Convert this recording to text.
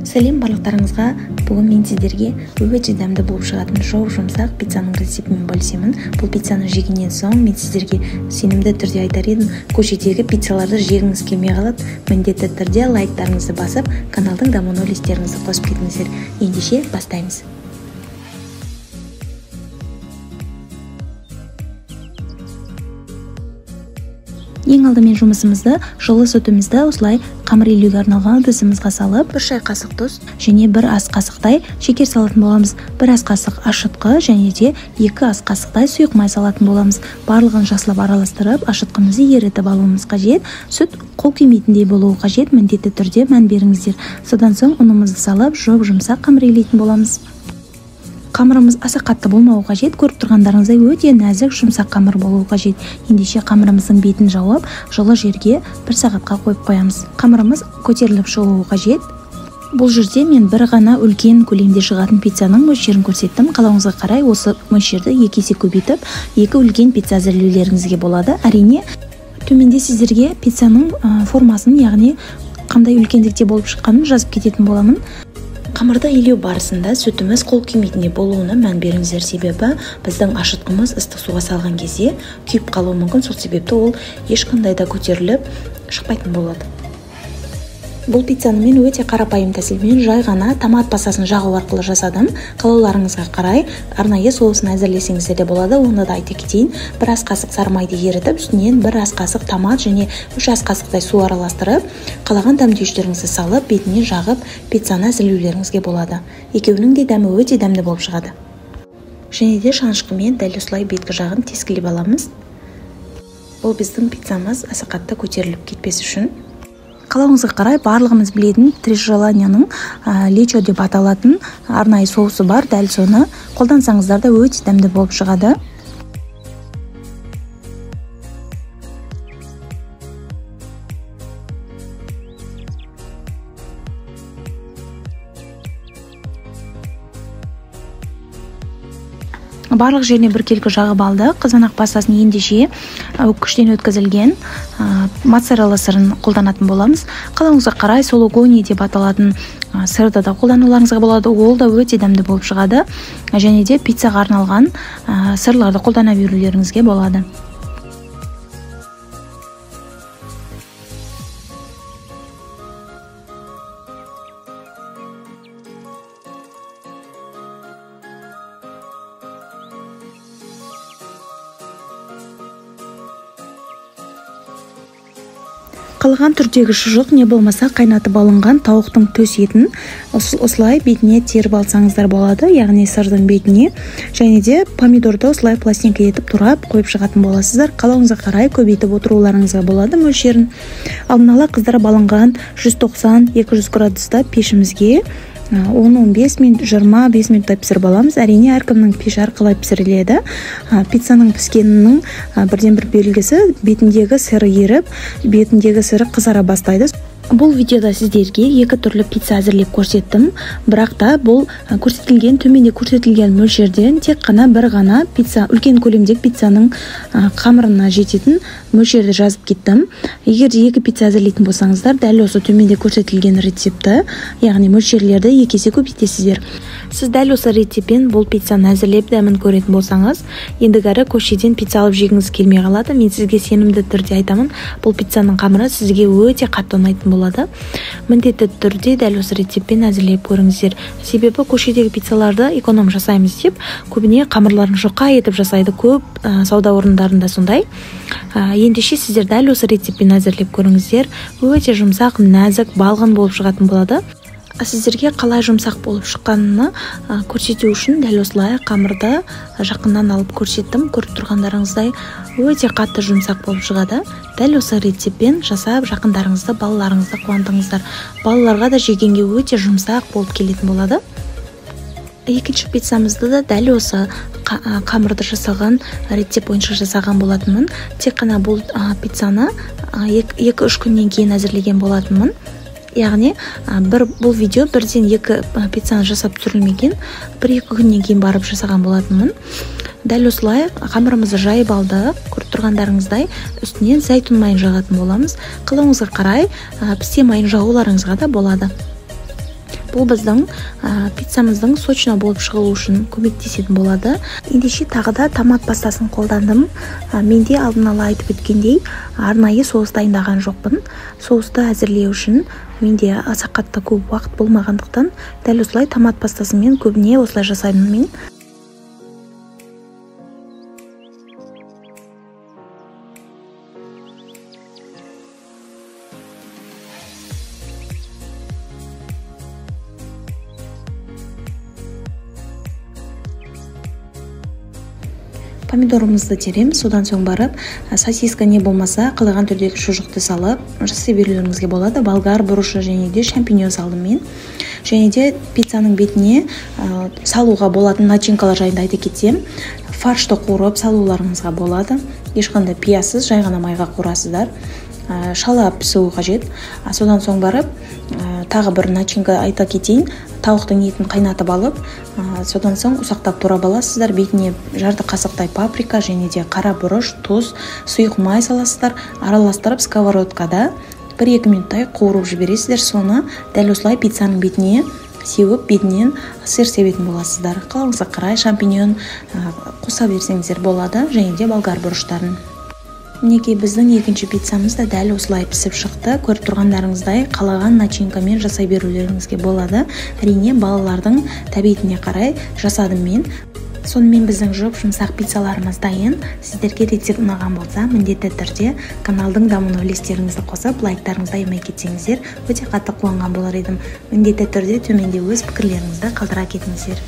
Сәлем барлықтарыңызға. Бүгін мен сіздерге өте дәмді болып шығатын жұп-жұмсақ пиццаның рецептімен бөлісемін. Бұл пиццаны жегеннен соң мен сіздерге сенімді түрде айтар едім, көшедегі пиццаларды жегіңіз келмей қалады. Міндетті түрде лайктарыңызды басып, каналдың дамуына үлестеріңізді қосып кетіңіздер. Ендеше бастаймыз. Ең алдымен жұмысымызды жылы сүтімізді осылай қамыр илеуге арналған ыдысымызға салып, 1 шай қасық тұз және 1 ас қасықтай шекер салатын боламыз. 1 ас қасық ашытқы және де 2 ас қасықтай сұйық май салатын боламыз. Барлығын жақсылап араластырып, ашытқымызды ерітіп алуымыз қажет. Сүт қол күймейтіндей болуы қажет, міндетті түрде мән беріңіздер. Содан соң ұнымызды салып, жұп-жұмсақ қамыр илейтін боламыз. Қамырымыз аса қатты болмауы қажет. Көріп тұрғандарыңыздай өте нәзік жұмсақ қамыр болуы қажет. Ендеше қамырымыздың бетін жауып, жылы жерге 1 сағатқа қойып қоямыз. Қамырымыз көтеріліп шығуы қажет. Бұл жерде мен бір ғана үлкен көлемде шығатын пиццаның мөлшерін көрсеттім. Қалауыңызға қарай осы мөлшерді 2 есе көбейтіп, 2 үлкен пицца әзірлеулеріңізге болады. Әрине, төменде сіздерге пиццаның формасын, яғни қандай үлкендікте болып шыққанын жазып кететін боламын. Қамырды илеу барысында сүтіміз қол күймейтіндей болуына мән беріңіздер, себебі біздің ашытқымыз ыстық суға салған кезде күйіп қалуы мүмкін. Сол себепті ол ешқандай да көтеріліп шықпайтын болады. Бұл пиццаны мен өте қарапайым тәсілмен жай ғана томат пастасын жағу арқылы жасадым. Қалауларыңызға қарай арнайы соусын әзірлесеңіздер де болады. Оны да айта кетейін. 1 ас қасық сары майды ерітіп, үстінен 1 ас қасық томат және 3 ас қасықтай су араластырып, қалаған дәмдеуіштеріңізді салып, бетіне жағып, пиццаны әзірлеулеріңізге болады. Екеуінің де дәмі өте дәмді болып шығады. Және де шанышқымен дәл осылай беткі жағын тескілеп аламыз. Бұл біздің пиццамыз аса қатты көтеріліп кетпес үшін. Қалауыңызға қарай барлығымыз білетін Три желанияның лечо деп аталатын арнайы соусы бар. Дәл соны қолдансаңыздар да өте дәмді болып шығады. Барлық жеріне біркелкі жағып алдық. Қызанақ пастасын ендеше күштен өткізілген моцарелла сырын қолданатын боламыз. Қалауыңызға қарай сулугуни деп аталатын сырды да қолдануларыңызға болады. Ол да өте дәмді болып шығады. Және де пиццаға арналған сырларды қолдана берулеріңізге болады. Қалған түрдегі шұжық не болмаса қайнатып алынған тауықтың төс етін осылай бетіне теріп алсаңыздар болады, яғни сырдың бетіне. Және де помидорды осылай пластинка етіп турап қойып шығатын боласыздар. Қалауыңызға қарай көбейтіп отыруларыңызға болады мөлшерін. Алдын ала қыздырып алынған 190-200 градуста пешімізге 10-15 минут, 25 минуттай пісіріп аламыз. Әрине, әркімнің пеші әрқалай пісіріледі. Пиццаның піскенінің бірден-бір белгісі бетіндегі сыры еріп, бетіндегі сыры қызара бастайды. Бұл видеода сіздерге 2 түрлі пицца әзірлеп көрсеттім. Бірақ та бұл көрсетілген, төменде көрсетілген мөлшерден тек қана бір ғана пицца, үлкен көлемдегі пиццаның қамырына жететін мөлшерді жазып кеттім. Егер де 2 пицца әзірлейтін болсаңыздар, дәл осы төменде көрсетілген рецептті, яғни мөлшерлерді 2 есе көбейтесіздер. Сіз дәл осы рецептпен бұл пиццаны әзірлеп дәмін көретін болсаңыз, ендігәрі көшеден пицца алып жегіңіз келмей қалады. Мен сізге сенімді түрде айтамын, бұл пиццаның қамыры сізге өте қатты ұнайтын болады. Міндетті түрде дәл осы рецептпен әзірлеп көріңіздер. Себебі көшедегі пиццаларды эконом жасаймыз деп көбіне қамырларын жұқа етіп жасайды, көп сауда орындарында сондай. Ендеше сіздер дәл осы рецептпен әзірлеп көріңіздер. Өте жұмсақ, нәзік, балғын болып шығатын болады. Сіздерге қалай жұмсақ болып шыққанын көрсету үшін дәл осылай қамырды жақыннан алып көрсеттім. Көріп тұрғандарыңыздай өте қатты жұмсақ болып шығады. Дәл осы рецептпен жасап жақындарыңызды, балаларыңызды қуантыңыздар. Балаларға да жегенге өте жұмсақ болып келетін болады. Екінші пиццамызды да дәл осы қамырды жасаған рецепт бойынша жасаған болатынмын. Тек қана бұл пиццаны 2-3 күннен кейін әзірлеген болатынмын. Яғни, бұл видео бірден 2 пиццаны жасап түсірілмеген, 1-2 күннен кейін барып жасаған болатынмын. Дәл осылай қамырымызды жайып алдық, көріп тұрғандарыңыздай үстінен зәйтүн майын жағатын боламыз. Қалауыңызға қарай пісте майын жағуларыңызға да болады. Бұл біздің пиццамыздың сочно болып шығуы үшін көмектесетін болады. Ендеше тағы да томат пастасын қолдандым. Менде алдын ала айтып өткендей, арнайы соус дайындаған жоқпын. Соусты әзірлеу үшін менде аса қатты көп уақыт болмағандықтан дәл осылай томат пастасымен көбіне осылай жасаймын мен. Помидорымызды тереміз, содан соң барып сосиска не болмаса қалаған түрдегі шұжықты салып жасай берулеріңізге болады. Болгар бұрышы және де шампиньон салдым мен. Және де пиццаның бетіне салуға болатын начинкалар жайында айта кетсем, фаршты қуырып салуларыңызға болады. Ешқандай пиясыз, жай ғана майға қуырасыздар. Шала пісуі қажет. Содан соң барып тағы бір начинка айта кетейін. Тауықтың етін қайнатып алып, содан соң ұсақтап турап аласыздар. Бетіне жарты қасықтай паприка және де қара бұрыш, тұз, сұйық май саласыздар. Араластырып сковородкада 1-2 минуттай қуырып жібересіздер. Соны дәл осылай пиццаның бетіне сеуіп, бетінен сыр себетін боласыздар. Қалауыңызға қарай шампиньон қоса берсеңіздер болады және де болгар бұрыштарын. Мінекей біздің екінші пиццамыз да дәл осылай пісіп шықты. Көріп тұрғандарыңыздай қалаған начинкамен жасай берулеріңізге болады. Әрине балалардың тәбетіне қарай жасадым мен. Сонымен біздің жұп-жұмсақ пиццаларымыз дайын. Сіздерге рецепт ұнаған болса, міндетті түрде каналдың дамуына үлестеріңізді қосып, лайктарыңызды аямай кетсеңіздер, өте қатты қуанған болар едім. Міндетті түрде төменде өз пікірлеріңізді қалдыра кетіңіздер.